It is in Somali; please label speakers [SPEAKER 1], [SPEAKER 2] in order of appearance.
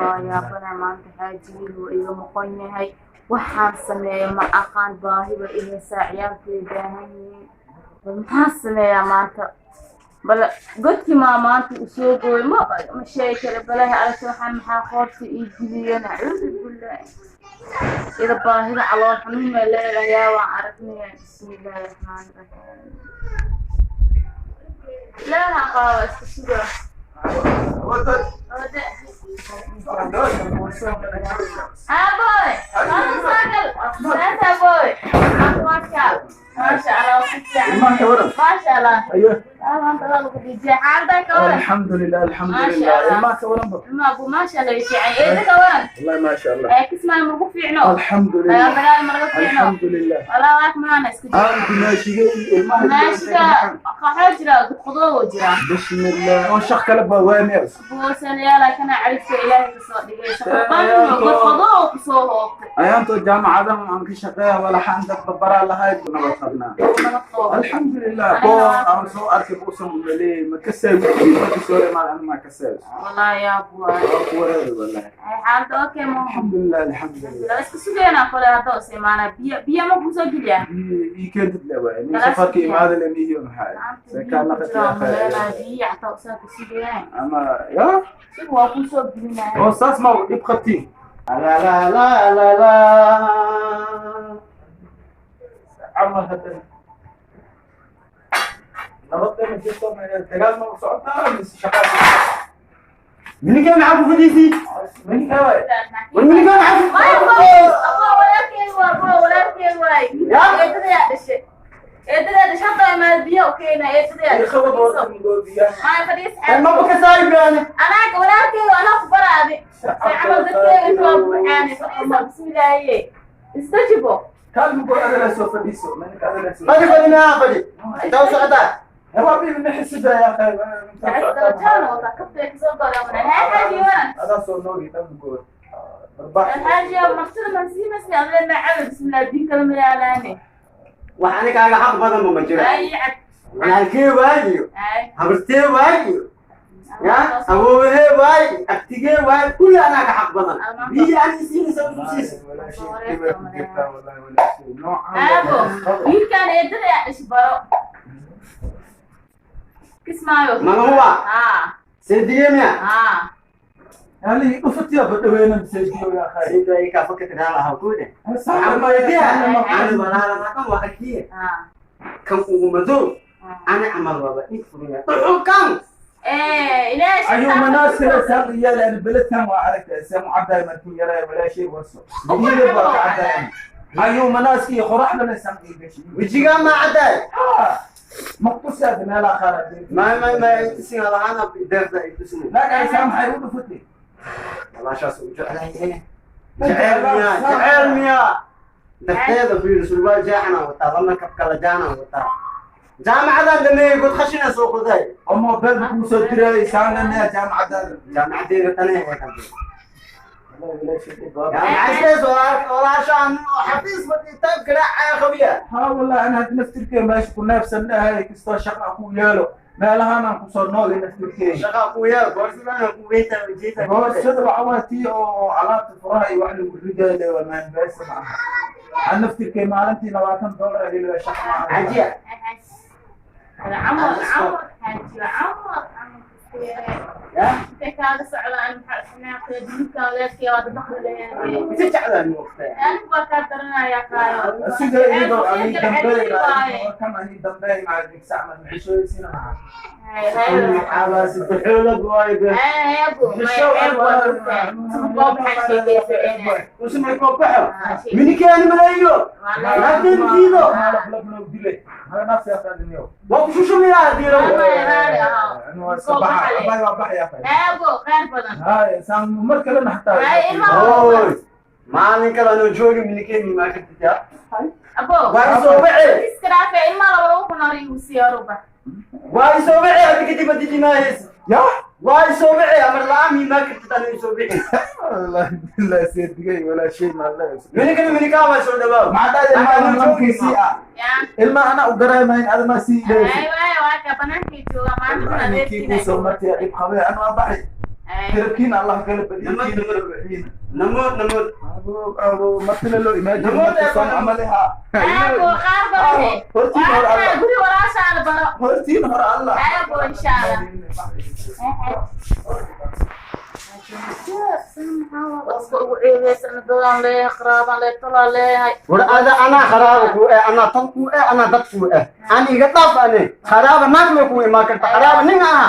[SPEAKER 1] Waa yaabana maanta xaajigii wuu iga maqan yahay. Waxaan sameeya ma aqaan, baahiba i haysaa, ciyaalkay baahan yihiin. Bal maxaan sameeyaa maanta? Bal godkii maa maanta u soo gooy, ma sheegi kara. Balahi aragta, waxaan maxaa qoorta ii geliyeen? Acuudu bilaahi, ida baahida calool xanuun bay leedahay. Yaa waan aragnaya. Bismillaahi raxmaani raxiim. Leedaha qaaba iska suga. Wade. Aaboy, sagal. Saasa boy. Caafimaadka. Maasha Allah, si fiican.
[SPEAKER 2] Ilmaha ka waran?
[SPEAKER 1] Maasha Allah.
[SPEAKER 2] Ayo.
[SPEAKER 1] Maanta waa lagu dhijiyay. Xaaladda ka waran?
[SPEAKER 2] Alxamdulilah, alxamdulilah.
[SPEAKER 1] Maasha Allah.
[SPEAKER 2] Ilmaha ka waran ba?
[SPEAKER 1] Ilmaha bu maasha Allah way fiican. Eeda ka waran?
[SPEAKER 2] Wallahi maasha Allah.
[SPEAKER 1] Ee kismaayo ma lagu fiicno?
[SPEAKER 2] Alxamdulilah.
[SPEAKER 1] Dagaal dagaal ma laga fiicno?
[SPEAKER 2] Alxamdulilah.
[SPEAKER 1] Walaa waak maana isku jira.
[SPEAKER 2] Aan dimaashigay ilmaha.
[SPEAKER 1] Maashiga waxaa jira gudqudoo jira.
[SPEAKER 2] Bismillah, oo shaq kale baa waamiyaas.
[SPEAKER 1] Buusanayaala kana carifka Ilaahay kasoo dhigay. Shaqo gudqudoo kusoo hoobtay.
[SPEAKER 2] Ayaantoo jaamacadan aan ka shaqeeya, walaxaan dad babaraa lahayd, nabad qabnaa.
[SPEAKER 1] Nabad qabo.
[SPEAKER 2] Alxamdulilah, boo aan soo arkay buusan umaleeyay ma kasay markii soo imaad ana ma kasay.
[SPEAKER 1] Wallahi yaa buwaay.
[SPEAKER 2] Waa ku wareeri wallahi.
[SPEAKER 1] Ay xaaladda okay ma?
[SPEAKER 2] Alxamdulilah, alxamdulilah.
[SPEAKER 1] La isku sugeynaa kole hadda is imaana. Biyo biyo ma kusoo geliyaa?
[SPEAKER 2] Ii keentid le waay nin safarka imaada le mihiyo maxaa se kaa naqati ya khayr.
[SPEAKER 1] Biyo xataa usaa ku sugayaan.
[SPEAKER 2] Ama ya.
[SPEAKER 1] Sug, waa kusoo gelinaya.
[SPEAKER 2] Oo saas ma dhib qabtiin? La la la la la, camal hadda nabad ma jirto, dagaal ma socotaa mise shaqaa?
[SPEAKER 3] Mininka maxaa ku fadhiisay?
[SPEAKER 2] Minka waay.
[SPEAKER 3] War mininka maxaa ku
[SPEAKER 1] Abo walaalkeed waa, abo walaalkeed waay. Eedadaa dhashay, eedadaa dhashay. Hadda imaad biyo u keena eedadaa dhashay. Maay fadhiis.
[SPEAKER 3] Ma kasaayi baane.
[SPEAKER 1] Anaa walaalkeed, anaa ku baraadi camal dadkeeda inta waa buuxaane. Fadhiisa, bismillaahiye, istajibo.
[SPEAKER 2] Kaalmigo adala soo fadhiiso, minka adala soo.
[SPEAKER 3] Fadhi, fadhi, naa fadhi. Inta u socotaa?
[SPEAKER 2] Waa bi nixisida ya akhay.
[SPEAKER 1] Darajaana wata kabtay kasoo gola haa xaajiwan.
[SPEAKER 2] Adaa soo noogi dhangood.
[SPEAKER 1] Alxaaji martida mansiimasni adle macaba. Bismillah, biyo kala mayaalaane.
[SPEAKER 3] Wax ani kaaga xaq badan ma jiro.
[SPEAKER 1] Ay cad.
[SPEAKER 3] Walaalkee waayo.
[SPEAKER 1] Ay.
[SPEAKER 3] Habartee waayo. Ya awoodee waayo, agtigee waayo, kulli anaa ka xaq badan. Biyo ani siinaysa usu siisa.
[SPEAKER 1] Aabo, wiilkaan eedada yaa dhish, baro kismaayo.
[SPEAKER 3] Mana huba?
[SPEAKER 1] Haa.
[SPEAKER 3] Seedigee miya?
[SPEAKER 1] Haa.
[SPEAKER 2] Yani dhufatiya badhaweyna masaajiyo ya akhay.
[SPEAKER 3] Seedu ay kaa fakati raala ahaa kuude. Waxaan weydiyaa, ani walaalaha dhan waa agtiye. Kan ugu madow ani camal waaba ig furiya dhuxul kan.
[SPEAKER 1] Ilaahay.
[SPEAKER 2] Ayuu manaasira saqiya لأن بلدكم وعرفت سمو عبد مركي يرى ولا شيء وصل دير بقى عبد ayuu manaaskii qoraxda la sanqii gashay.
[SPEAKER 3] Wejigaa maa caddaay?
[SPEAKER 2] Maqtusaad meelaha qaar.
[SPEAKER 3] Ma tusin lahaana deerta ay tusin.
[SPEAKER 2] Naag ay saamaxay u dhufatay.
[SPEAKER 3] Walaashaas u jeclahay, jecel miyaa, jecel miyaa? Darteeda fiir, surwaal jeexana wataa, lama kab kala jaana wataa, jaamacadan dhameeyey, god khashina soo qoday.
[SPEAKER 2] Oo moobeel kuu soo diray saanana jaamacadaada.
[SPEAKER 3] Jaamacadeeda tanay way qabtay. Jaamacaddees walaashaan oo xafiis fadhiitaan garaacaya qabiya.
[SPEAKER 2] Ha wallahi, ana hadda naftirkee meesha ku neefsan dhahay kastoo shaqa ku yeelo meelahaan aan kusoo noogay naftirkee.
[SPEAKER 3] Shaqa ku yeel boorsadaan ku weynta ujeeda.
[SPEAKER 2] Boorsada waxa waa tii oo alaabta furaha iyo wax lagu ridayo waa maanbeesa ma aha. Aan naftirkee maalintii $20 heliyo, shaqa ma aha.
[SPEAKER 3] Xajiya.
[SPEAKER 1] Camar camar xaaji camar camar.
[SPEAKER 3] Ya.
[SPEAKER 1] Intay kaaga socdaan maxaa isnaaqee ninka wadaadkii waa dabaqda leeyahay.
[SPEAKER 3] Inta jeclaan moogtaa.
[SPEAKER 1] Anigu waa kaa daranayaa kaayo.
[SPEAKER 2] Sida iyadoo ani dambe kan ani dambe maa digsac ma micishooysiina maha.
[SPEAKER 3] Maxaabaa sadexoolad waayo be. Usmay koobaxo minikeeni maleeyo laakiin diido. Waa ku shushumiyaa diiro.
[SPEAKER 2] Mar kalena xataa.
[SPEAKER 3] Oy, maalin kale anoo joogi minikeeni maa kartid ya waa isoo bace, waa isoo bace. Hadda kadib hadii imaahaysa
[SPEAKER 2] ya
[SPEAKER 3] waa isoo bace, amar la-aan miimaa kartid anoo isoo bixin.
[SPEAKER 2] Wallahi billahi seedigay walaa shay ma la.
[SPEAKER 3] Minikani minikaa waa soo dhawaaw.
[SPEAKER 2] Maxaa dhahday ilmaha ah ilmaha ana u garaymayn adama sii dheesay kii kusoo martay dhib qabay, ana waa baxay. Garabkiina Allah kala badiyo. Kiina.
[SPEAKER 3] Namood, namood.
[SPEAKER 2] Abo martila loo imaajin.
[SPEAKER 3] Namood ee
[SPEAKER 2] saan camaliha.
[SPEAKER 1] Aabo qaar badan.
[SPEAKER 2] Hortiin hor Allah.
[SPEAKER 1] Guri walaashaada baro.
[SPEAKER 2] Hortiin hor Allah.
[SPEAKER 1] Aabo insha Allah. Dadka ugu ceebeysan dadaan leeyahay, qaraabaan leeyahay, tolaan leeyahay.
[SPEAKER 3] War ada anaa qaraaba ku eh, anaa tal ku eh, anaa dad ku eh. Aan iga dhaaf ane. Qaraaba naag ma ku imaan karta, qaraaba nin aha.